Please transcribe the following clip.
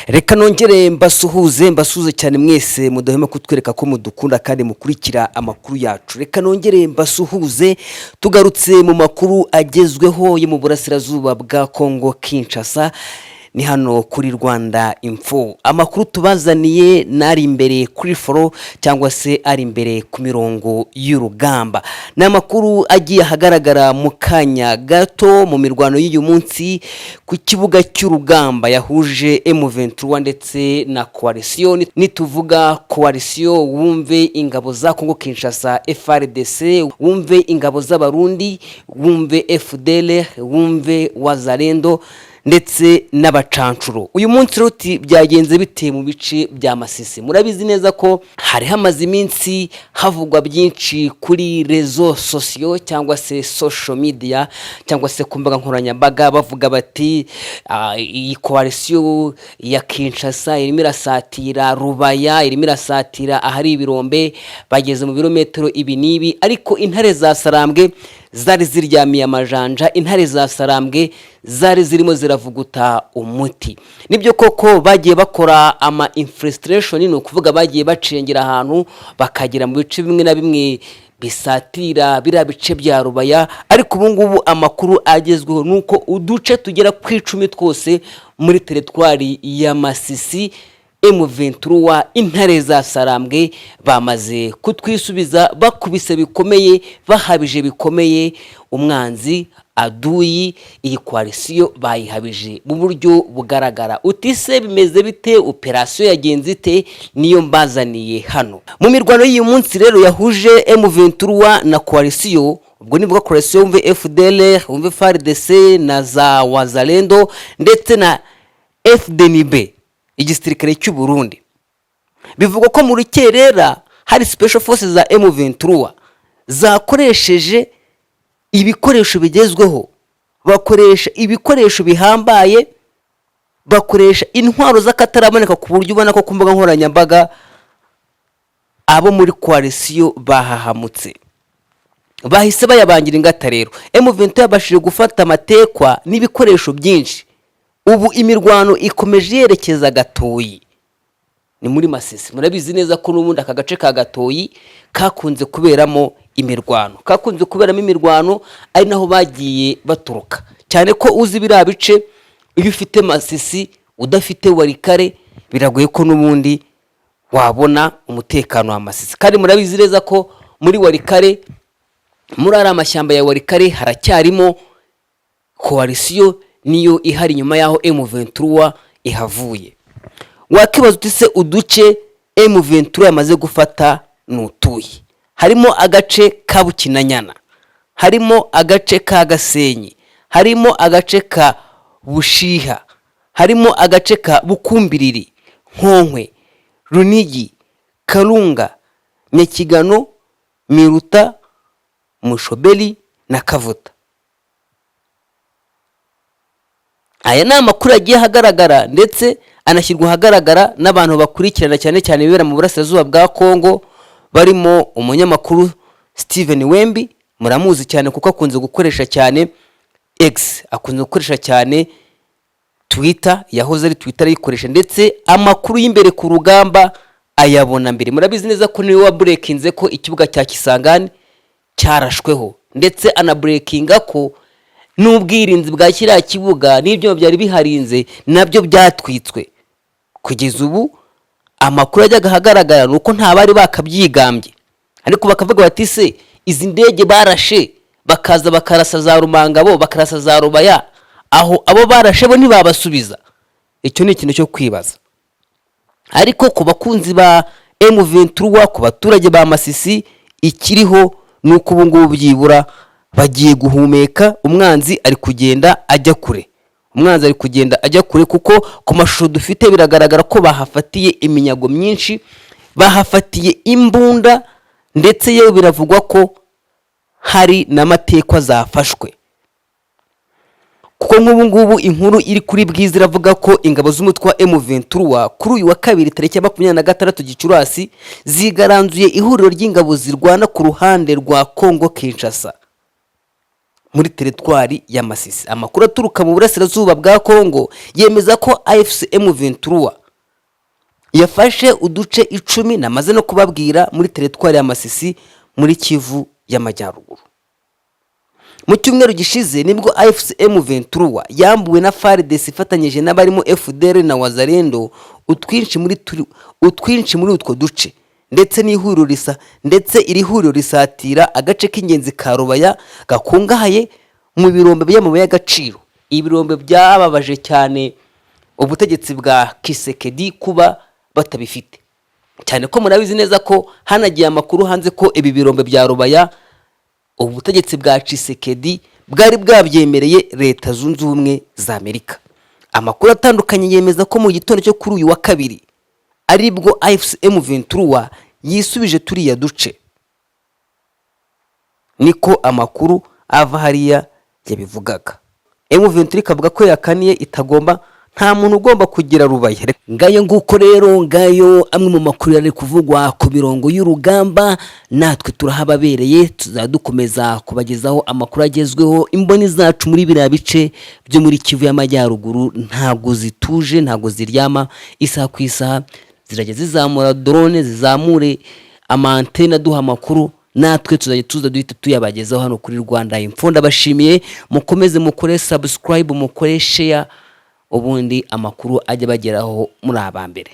Reka nongere mbasuhuze, mbasuhuze cyane mwese mudahwema kutwereka ko mudukunda kandi mukurikira amakuru yacu. Reka nongere mbasuhuze, tugarutse mu makuru agezweho yo mu burasirazuba bwa Kongo Kinshasa. Ni hano kuri Rwanda Info. Amakuru tubazaniye n'ari imbere kuri front cyangwa se ari imbere ku mirongo y'urugamba. Ni amakuru agiye ahagaragara mu kanya gato mu mirwano y'uyu munsi ku kibuga cy'urugamba yahuje M23 ndetse na coalition. Nituvuga coalition, wumve ingabo za Kongo Kinshasa FARDC, wumve ingabo z'Abarundi, wumve FDLR, wumve Wazalendo ndetse n'abacancuro. Uyu munsi rero uti byagenze bite mu bice bya Masisi? Murabizi neza ko hari hamaze iminsi havugwa byinshi kuri réseaux sociaux cyangwa se social media cyangwa se ku mbuga nkoranyambaga, bavuga bati: "Iyi coalition ya Kinshasa irimo irasatira Rubaya, irimo irasatira ahari ibirombe, bageze mu birometero ibi n'ibi." Ariko intare za Sarambwe zari ziryamiye amajanja, intare za Sarambwe zari zirimo ziravuguta umuti. Nibyo koko bagiye bakora ama infiltration, ni ukuvuga bagiye bacengera ahantu bakagera mu bice bimwe na bimwe bisatira biriya bice bya Rubaya. Ariko ubu ngubu amakuru agezweho ni uko uduce tugera ku 10 twose muri teritwari ya Masisi, M23 intare za Sarambwe bamaze kutwisubiza, bakubise bikomeye, bahabije bikomeye umwanzi aduyi. Iyi coalition bayihabije mu buryo bugaragara. Utise bimeze bite? Operasiyo yagenze ite? Niyo mbazaniye hano. Mu mirwano y'uyu munsi rero yahuje M23 na coalition, ubwo nivuga coalition wumve FDLR, wumve FARDC na za Wazalendo ndetse na FDNB, igisirikare cy'u Burundi. Bivugwa ko mu rukerera hari special forces za M23 zakoresheje ibikoresho bigezweho, bakoresha ibikoresho bihambaye, bakoresha intwaro z'akataraboneka, ku buryo ubona ko ku mbuga nkoranyambaga abo muri coalition bahahamutse, bahise bayabangira ingata. Rero M23 yabashije gufata amatekwa n'ibikoresho byinshi. Ubu imirwano ikomeje yerekeza Gatoyi, ni muri Masisi. Murabizi neza ko n'ubundi aka gace ka Gatoyi kakunze kuberamo imirwano, kakunze kuberamo imirwano, ari naho bagiye baturuka cyane. Ko uzi biriya bice, iyo ufite Masisi udafite Walikale biragoye ko n'ubundi wabona umutekano wa Masisi. Kandi murabizi neza ko muri Walikale, muri ariya mashyamba ya Walikale, haracyarimo coalition, niyo ihari nyuma y'aho M23 ihavuye. Wakibaza uti: "Se uduce M23 yamaze gufata ni utuye?" Harimo agace ka Bukinanyana, harimo agace ka Gasenyi, harimo agace ka Bushiha, harimo agace ka Bukumbiriri, Nkonkwe, Runigi, Karunga, Nyakigano, Miruta, Mushoberi na Kavuta. Aya ni amakuru yagiye ahagaragara ndetse anashyirwa ahagaragara n'abantu bakurikirana cyane cyane ibibera mu burasirazuba bwa Kongo, barimo umunyamakuru Steven Wembi. Muramuzi cyane kuko akunze gukoresha cyane X, akunze gukoresha cyane Twitter, yahoze ari Twitter, arayikoresha, ndetse amakuru y'imbere ku rugamba ayabona mbere. Murabizi neza ko niwe waburekinze ko ikibuga cya Kisangani cyarashweho, ndetse anaburekinga ko n'ubwirinzi bwa kiriya kibuga n'ibyuma byari biharinze nabyo byatwitswe. Kugeza ubu amakuru yajyaga ahagaragara ni uko nta bari bakabyigambye, ariko bakavuga bati: "Se izi ndege barashe bakaza bakarasa za Rumangabo, bakarasa za Rubaya, aho abo barashe bo ntibabasubiza?" Icyo ni ikintu cyo kwibaza. Ariko ku bakunzi ba M23, ku baturage ba Masisi, ikiriho ni uko ubu ngubu byibura bagiye guhumeka. Umwanzi ari kugenda ajya kure, umwanzi ari kugenda ajya kure, kuko ku mashusho dufite biragaragara ko bahafatiye iminyago myinshi, bahafatiye imbunda, ndetse yewe biravugwa ko hari n'amatekwa zafashwe. Kuko nk'ubu ngubu inkuru iri kuri Bwiza iravuga ko ingabo z'umutwe wa M23 kuri uyu wa kabiri tariki ya 26 Gicurasi zigaranzuye ihuriro ry'ingabo zirwana ku ruhande rwa Congo Kinshasa. Muri teritwari ya Masisi, amakuru aturuka mu burasirazuba bwa Kongo yemeza ko AFC M23 yafashe uduce 10 namaze no kubabwira muri teritwari ya Masisi, muri Kivu y'Amajyaruguru. Mu cyumweru gishize nibwo AFC M23 yambuwe na FARDC ifatanyije n'abarimo FDLR na Wazalendo utwinshi muri utwo duce, ndetse n'ihuriro risa ndetse iri huriro risatira agace k'ingenzi ka Rubaya gakungahaye mu birombe by'amabuye y'agaciro, ibirombe byababaje cyane ubutegetsi bwa Tshisekedi kuba batabifite, cyane ko murabizi neza ko hanagiye amakuru hanze ko ibi birombe bya Rubaya ubutegetsi bwa Tshisekedi bwari bwabyemereye Leta Zunze Ubumwe za Amerika. Amakuru atandukanye yemeza ko mu gitondo cyo kuri uyu wa kabiri aribwo AFC M23 yisubije turiya duce, niko amakuru ava hariya yabivugaga. M23 ikavuga ko yakaniye itagomba, nta muntu ugomba kugira Rubaya. Ngayo nguko rero, ngayo amwe mu makuru yari kuvugwa ku mirongo y'urugamba. Natwe turahababereye, tuzajya dukomeza kubagezaho amakuru agezweho. Imboni zacu muri biriya bice byo muri Kivu y'Amajyaruguru ntabwo zituje, ntabwo ziryama. Isaha ku isaha zirajya zizamura drone, zizamure ama antenne aduha amakuru, natwe tuzajya tuza duhita tuyabagezaho hano kuri Rwanda Info. Ndabashimiye, mukomeze mukore subscribe, mukore share, ubundi amakuru ajya bageraho muri aba mbere.